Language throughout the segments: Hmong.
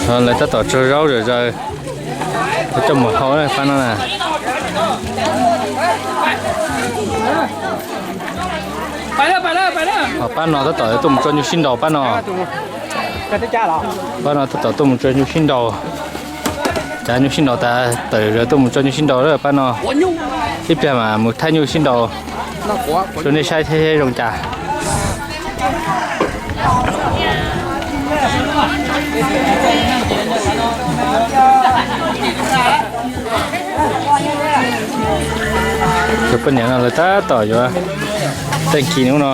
Lawv tab tom tso zaub zom zaws, coj mus hau pab no na. Pab no tab tom tuaj mus tso nyuj sib nraus pab no. Pab no tab tom tuaj mus tso nyuj sib nraus. Cav nyuj sib nraus tas tawm tuaj mus tso nyuj sib nraus lawm pab no. Ib pliag mas mus thaij nyuj sib nraus rau nej saib thiab zoo cas. Cov poj niam no lawv tab tom yuav teej kis hnub no.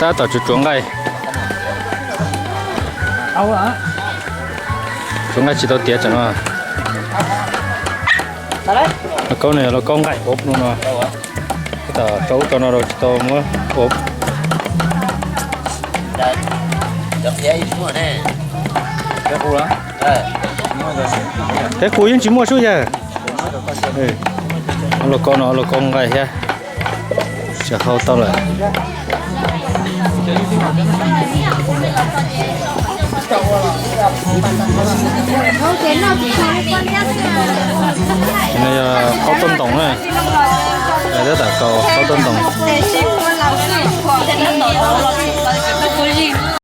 Tab tom tsuav tsuav nqaij. Tsuav nqaij tsis tau tiav tsam no. Lauj kaub no yog lauj kaub nqaij ub no no. Tab tom tso ub tso no rau tsis tau muab ub. Peb qus yeej tsis muaj sub yawg. Lauj kaub no lauj kaub nqaij thiab. Tsis hau tau lawm. No yog qaub tauj ntoos na. Tab tom kaus qaub tauj ntoos.